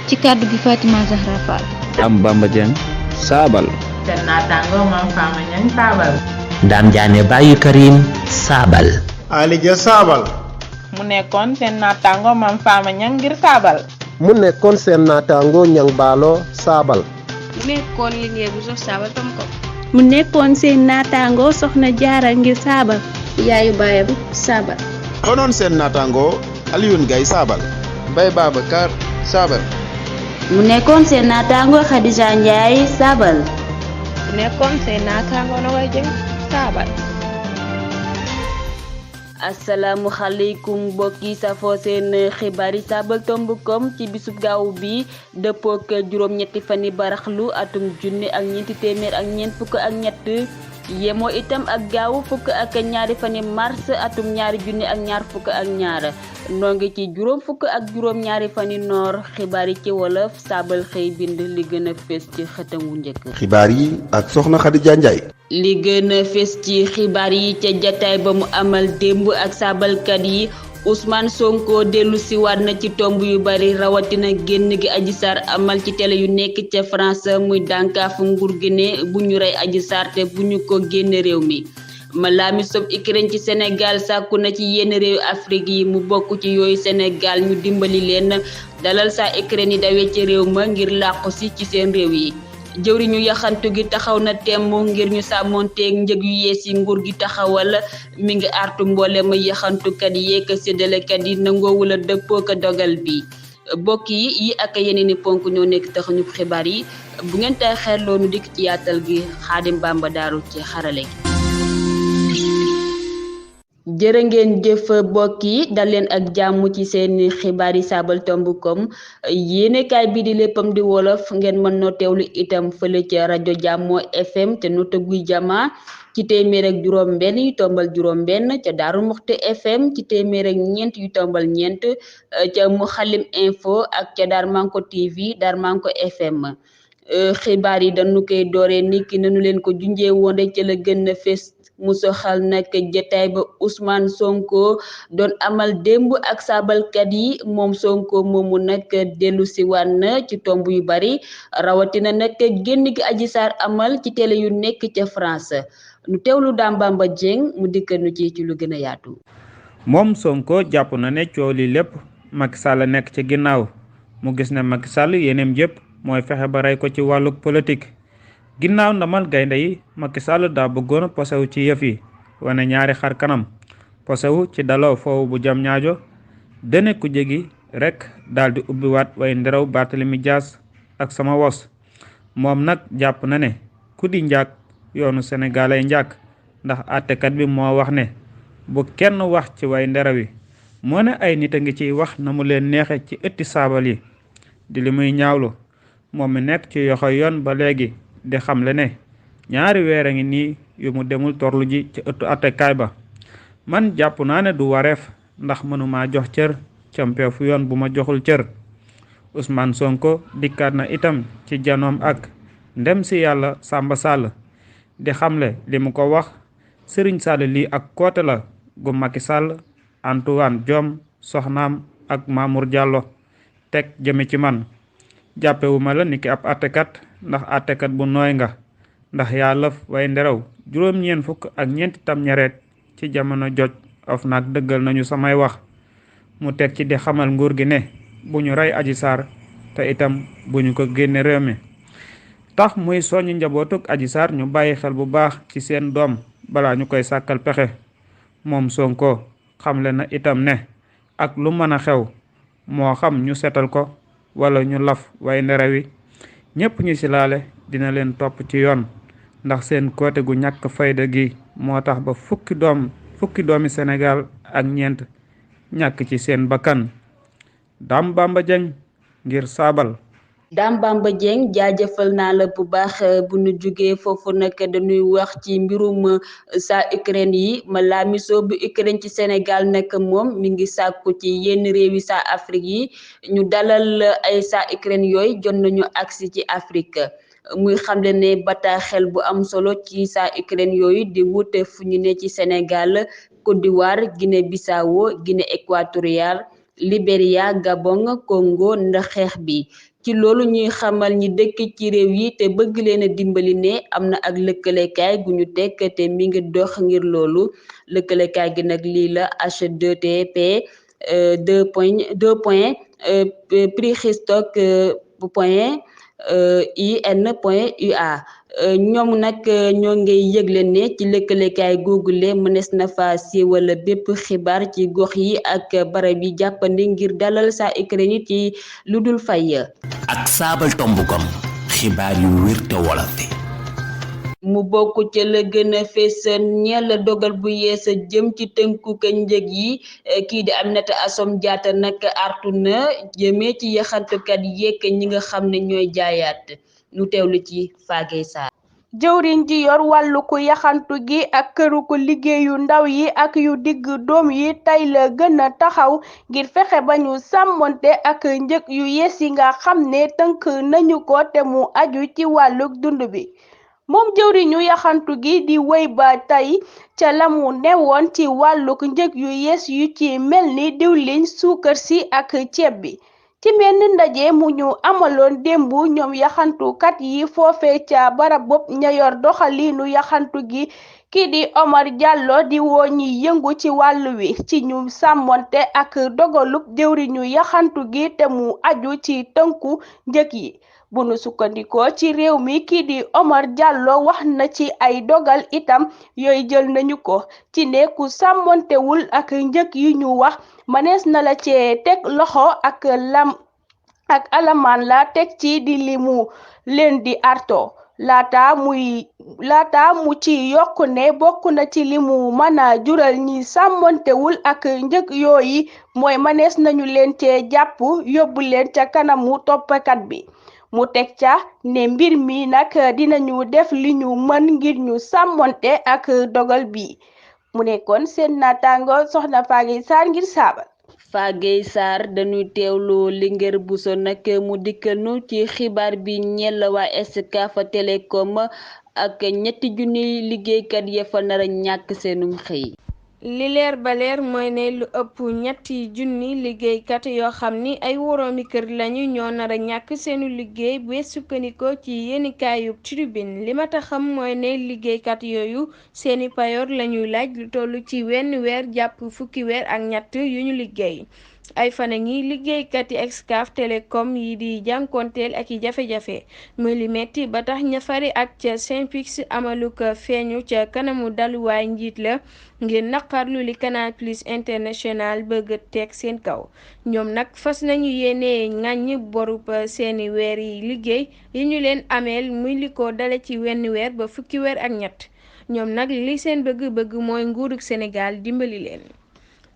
ci kàddu gi Fatima Zahra Fall. Dame Bamba Dieng Saabal. seen naataango Mame Fama Niang Saabal. Dame Diané Baye Karim Saabal. Ali Dia Saabal. mu nekkoon seen naataango Mame Fama Niang ngir Saabal. mu nekkoon seen naataango Niang Baalo Saabal. mu nekkoon Linguère bu sof Saabal tam ko. mu nekkoon seen naataango Soxna Jaara ngir Saabal. yaayu baayam Saabal. konoon seen naataango Alioune Gaye Saabal. Baye Babacar Saabal. mu nekkoon seen naataango Khadija Ndiaye Saabal. mu nekkoon seen naataango Nogoy Dieng Saabal. asalaamualeykum mbokki safoo seen xibaari Saabal tomb.com ci bisub gaaw bi dëppook juróom-ñetti fani baraxlu atum junne ak ñeenti téeméer ak ñeent fukk ak ñett yemoo itam ak gaaw fukk ak ñaari fani mars atum ñaari junne ak ñaar fukk ak ñaar noo ngi ci juróom fukk ak juróom ñaari fani noor xibaar yi ci wolof Saabal xëy bind li gën a fés ci xëtam wu njëkk. xibaar yi ak soxna Khadija Ndiaye. li gën a fés ci xibaar yi ca jataay ba mu amal démb ak saabalkat yi Ousmane Sonko dellu si waat na ci tomb yu bari rawatina génn gi Adji Sarr amal ci télé yu nekk ca France muy dànkaafu nguur gi ne bu ñu rey Adji Sarr te bu ñu ko génne réew mi. Malaami sob Ukraine ci Sénégal sàkku na ci yenn réew Afrique yi mu bokk ci yooyu Sénégal ñu dimbali leen dalal saa Ukraine yi dawee ci réew ma ngir làqu si ci seen réew yi. jëwriñu yaxantu gi taxaw na temm ngir ñu sàmmonteeg njëg yu yees yi nguur gi taxawal mi ngi artu mboole ma yaxantukat yeek séddalekat yi nangoowula dëppoo ko dogal bi bokk yi ak yeneen i ponk ñoo nekk taxuñu xibaar yi bu ngeen tay xeerloo nu dikk ci yaatal gi Xaadim Bamba Daaru ci xarale gi jërë ngeen jëf mbokk yi dal leen ak jàmm ci seen xibaar yi Saabal tomb.com yéenekaay bi di léppam di wolof ngeen mën noo teewlu itam fële ca rajo Jàmmoo FM te nu tëgguy jama ci téeméer ak juróom benn yu tombal juróom benn ca Daaru Muxti FM ci téeméer ak ñeent yu tombal ñeent ca Muxalim Info ak ca Darmanko TV Darmanko FM xibaar yi dañu koy dooree niki nanu leen ko junjee woon rek ca la gën a fés mu soxal nag jotaay ba Ousmane Sonko doon amal démb ak saabalkat yi moom Sonko moomu nag dellu si wan ci tomb yu bari rawatina nag génn gi Adji Sarr amal ci télé yu nekk ca France nu teewlu Dame Bamba Dieng mu dikkanu ci lu gën a yaatu. moom Sonko jàpp na ne coow li lépp Macky Sall nekk ci ginnaaw mu gis ne Macky Sall yéeneem yëpp mooy fexe ba rey ko ci wàllu politique. ginnaaw ndamal gaynde yi Macky Sall daa bëggoon posewu ci yëf yi wane ñaari xar kanam posewu ci daloo foofu bu jam ñaajo dene ku jégi rek daal di ubbiwaat way nderaw Barthélemy Dias ak sama wos moom nag jàpp na ne ku di njaag yoonu Sénégal ay njaag ndax àttekat bi moo wax ne bu kenn wax ci way nderaw yi moo ne ay nit a ngi ciy wax na mu leen neexe ci ëtti Saabal yi di li muy ñaawlu moom mi nekk ci yoxo yoon ba léegi di xamle ne ñaari weer a ngi nii yu mu demul torlu ji ci ëttu attekaay ba man jàpp naa ne du wareef ndax mënuma jox cër campeef fu yoon bu ma joxul cër Ousmane Sonko dikkaat na itam ci janoom ak ndem si yàlla Samba Sall di xamle li mu ko wax Serigne Sall lii ak koote la gu Macky Sall Antoine Diome soxnaam ak Mamour Diallo teg jëme ci man jàppewuma la niki ab attekat ndax attekat bu nooy nga ndax yaa lëf way nderaw juróom-ñeent fukk ak ñeenti tam ñareet ci jamono joj of nag dëggal nañu samay wax mu teg ci di xamal nguur gi ne bu ñu rey Adji Sarr te itam bu ñu ko génne réew mi tax muy soññ njabootug Adji Sarr ñu bàyyi xel bu baax ci seen doom balaa ñu koy sàkkal pexe moom Sonko xamle na itam ne ak lu mën a xew moo xam ñu setal ko wala ñu laf way nderaw yi ñépp ñu ci laale dina leen topp ci yoon ndax seen côté gu ñàkk fayda gi moo tax ba fukki doomi Sénégal ak ñeent ñàkk ci seen bakkan Dame Bamba Dieng ngir Saabal. Dame Bamba Dieng jaajëfal naa la bu baax bu nu jógee foofu nag dañuy wax ci mbirum saa Ukraine yi Malaami Sow bu Ukraine ci Sénégal nag moom mi ngi sàkku ci yenn réewi saa Afrique yi ñu dalal ay saa Ukraine yooyu jot nañu agsi ci Afrique muy xamle ne bataaxel bu am solo ci saa Ukraine yooyu di wute fu ñu ne ci Sénégal Côte d'Ivoire Guinée Bissau Guinée équatoriale Libéria, Gabon, Congo ndax xeex bi. ci loolu ñuy xamal ñi dëkk ci réew yi te bëgg leen a dimbali ne am na ak lëkkalekaay gu ñu tekk te mi ngi dox ngir loolu lëkkalekaay gi nag lii la H2TP prixstock point in.ua ñoom nag ñoo ngay yëgle ne ci lëkkalekaay googule mënees na fa siiwal bépp xibaar ci gox yi ak barab yi jàppandi ngir dalal saa Ukraine ci lu dul fay. ak saabal tomb.com xibaar yu wér te wolofe. mu bokk ca la gën a fees ñeel dogal bu yees jëm ci tënku ka njëg yi kii di Aminata Assome Diatta nag artu na jëmee ci yaxantukat yeeg ñi nga xam ne ñooy jaayaat ñu teewlu ci Fagey Sarr. jëwriñ ji yor wàllu ko yaxantu gi ak këru ko liggéeyu ndaw yi ak yu digg doom yi tey la gën a taxaw ngir fexe ba ñu sàmmonte ak njëg yu yees yi nga xam ne tënk nañu ko te mu aju ci wàllu dund bi. moom jëwriñu yaxantu gi di wéy ba tey ca la mu newoon ci wàllug njëg yu yees yu ci mel ni diwlin suukar si ak ceeb bi ci benn ndaje mu ñu amaloon démb ñoom yaxantukat yi foofe ca barab bopp ña yor doxaliinu yaxantu gi kii di Omar Diallo di woo ñi yëngu ci wàllu wi ci ñu sàmmonte ak dogalub jëwriñu yaxantu gi te mu aju ci tënku njëg yi. bu nu sukkandikoo ci réew mi kii di Omar Diallo wax na ci ay dogal itam yooyu jël nañu ko ci ne ku sàmmontewul ak njëg yi ñu wax manees na la cee teg loxo ak alamaan la teg ci di limu leen di arto laata mu ci yokk ne bokk na ci limu mën a jural ñi sàmmontewul ak njëg yooyu mooy manees nañu leen cee jàpp yóbbu leen ca kanamu toppkat bi. mu teg ca ne mbir mi nag dinañu def li ñu mën ngir ñu sàmmonte ak dogal bi mu nekkoon seen naataango soxna Fagey Sarr ngir saabal. Fagey Sarr dañuy teewlu Linguère Bousso nag mu dikkal nu ci xibaar bi ñeel waa Excaf Télécom ak 3,000 liggéeykat ya fa nar a ñàkk seenum xëy. li leer ba leer mooy ne lu ëpp 3,000 liggéeykat yoo xam ni ay woroomi kër lañu ñoo nar a ñàkk seenu liggéey bu sukkandikoo ci yéenikaayub Tribune li ma ta xam mooy ne liggéeykat yooyu seeni payoor lañuy laaj lu toll ci 1 weer jàpp fukki weer ak 3 yu ñu liggéey. ay fan a ngi liggéeykat yi Excaf Télécom yi di jànkonteel ak i jafe-jafe muy li metti ba tax ña fari ak ca Synpics amaluk feeñu ca kanamu daluwaay njiit la ngir naqarlu li Canal Plus International bëgg teg seen kaw ñoom nag fas nañu yéene ŋàññ borub seeni weer yi liggéey yi ñu leen ameel muy li ko dale ci 1 weer ba fukki weer ak 3 ñoom nag li seen bëgg-bëgg mooy nguurug Sénégal dimbali leen.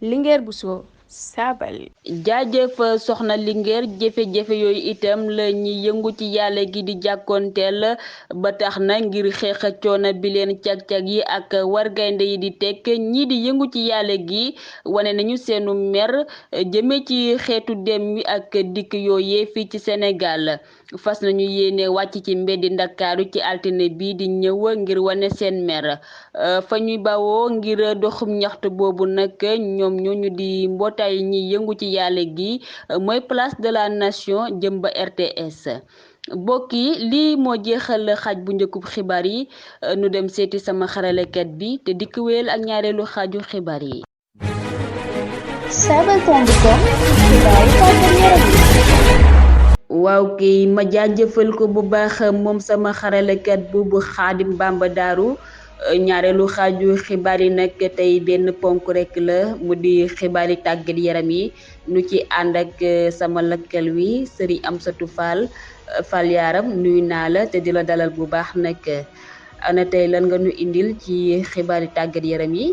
Linguère Bousso saabal. jaajëf soxna Linguère jafe-jafe yooyu itam la ñi yëngu ci yàlla gi di jàkkoonteel ba tax na ngir xeex coono bi leen cag-cag yi ak wargaynde yi di tekk ñii di yëngu ci yàlla gi wane nañu seenu mer jëme ci xeetu dem wi ak dikk yooyee fii ci Sénégal fas nañu yéene wàcc ci mbeddi Ndakaaru ci altine bi di ñëw ngir wane seen mer fa ñuy bawoo ngir doxum ñaxtu boobu nag ñoom ñooñu di mbootaay ñi yëngu ci yàlla gi mooy place de la nation jëm ba RTS mbokk yi lii moo jeexal xaaj bu njëkkub xibaar yi nu dem seeti sama xaralekat bi te dikk wéyal ak ñaareelu xaaju xibaar yi. saabal.com xibaar yi tàggat yaram. waaw kay ma jaajëfal ko bu baax moom sama xaralekat bu Xaadim Bamba Daaru ñaareelu xaaju xibaar yi nag tey benn ponk rek la mu di xibaari tàggat yaram yi nu ci ànd ak sama lakkal wi Serigne Amsatou Fall Yaram nuyu naa la te di la dalal bu baax nag ana tey lan nga nu indil ci xibaari tàggat yaram yi.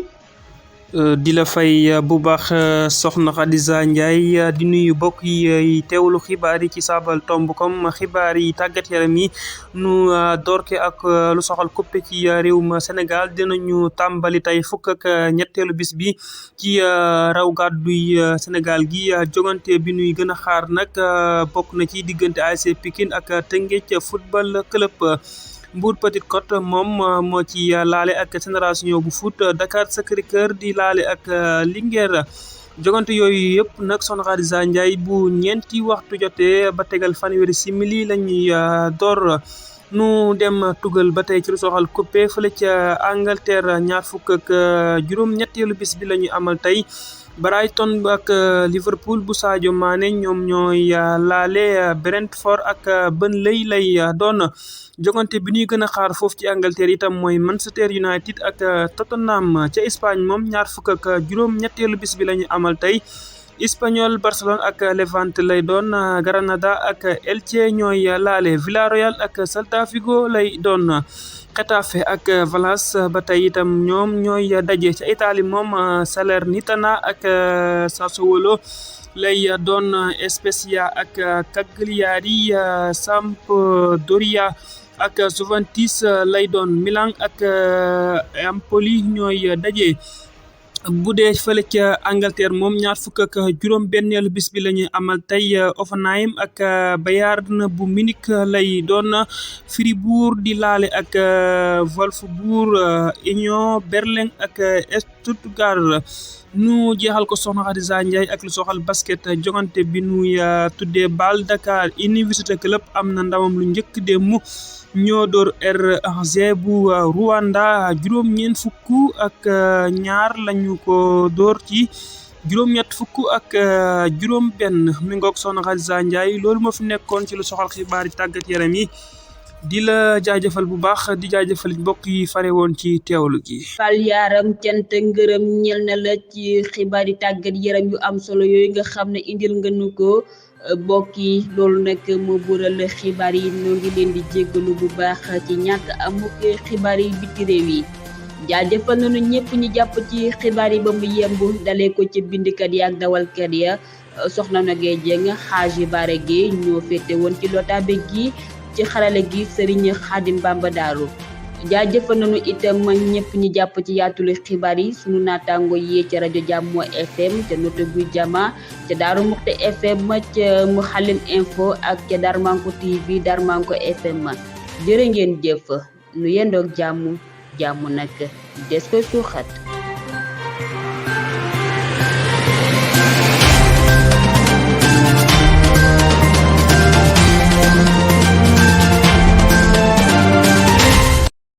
di la fay bu baax soxna Khadija Ndiaye di nuyu bokk yi teewlu xibaar yi ci saabal.com xibaar yi tàggat yaram yi nu doorke ak lu soxal coppe ci réewum Sénégal dinañu tàmbali tey fukk ak ñetteelu bis bi ci raw gàdduy Sénégal gi jogante bi nuy gën a xaar nag bokk na ci diggante ASC Pikine ak Teungueth football club. Mbour Petite Côte moom moo ci laale ak Génération bu foot Dakar Sacré-Cœur di laale ak Linguère jogante yooyu yëpp nag soxna Khadija Ndiaye bu ñeenti waxtu jotee ba tegal fanweeri simili la ñuy door nu dem tugal ba tey ci lu soxal coupé fële ca Angleterre ñaar fukk ak juróom-ñetteelu bis bi la ñuy amal tey Brighton ak Liverpool bu Sadio Mané ñoom ñooy laale Brentford ak Burnley lay doon jogante bi ñuy gën a xaar foofu ci Angleterre itam mooy Manchester United ak Tottenham ca Espagne moom ñaar fukk ak juróom-ñetteelu bis bi la ñu amal tey Espanyol Barcelone ak Levante lay doon Granada ak Elche ñooy laale Villarreal ak Celta Vigo lay doon Getafe ak Valence ba tey itam ñoom ñooy daje ca Italie moom Salernitana ak Sassuolo lay doon Spezia ak Cagliari Sampdoria ak Juventus lay doon Milan ak Empoli ñooy daje. bu dee fële ca Angleterre moom ñaar fukk ak juróom benneelu bis bi la ñuy amal tey Hoffenheim ak Bayern bu Munich lay doon Fribourg di laale ak Wolfsburg Union Berlin ak Stuttgart nu jeexal ko soxna Khadija Ndiaye ak lu soxal basket jogante bi nuy tuddee BAL Dakar Université Club am na ndamam lu njëkk démb ñoo door RG bu Rwanda juróom-ñeent fukk ak ñaar lañu ko door ci juróom-ñett fukk ak juróom benn mi ngoog soxna Khadija Ndiaye loolu moo fi nekkoon ci lu soxal xibaar yi tàggat yaram yi di la jaajëfal bu baax di jaajëfal mbokk yi fare woon ci teewlu gi fal yaaram cant ngërëm ñel na la ci xibaar yi tàggat yaram yu am solo yooyu nga xam ne indil nga nu ko mbokk yi loolu nag moo bural xibaar yi ñoo ngi leen di jéggalu bu baax ci ñàkk amuk xibaar yi biti réew yi jaajëfal nañu ñëpp ñu jàpp ci xibaar yi ba mu yemb dalee ko ci bindkat yi ak dawalkat ya soxna na gay jeng xaaji bare gi ñoo féete woon ci lotaabe gi ci xarale gi Serigne Khadim Bamba Daaru jaajëfal nañu itam ñëpp ñi jàpp ci yaatulu xibaar yi sunu naataango yi ca rajo Jàmmo FM ca Notto Gouye Diama ca Daaru Muxti FM ca Mouhalim Info ak ca Darmanko TV Darmanko FM jërë ngeen jëf nu yendoog jàmm nag des koy suuxat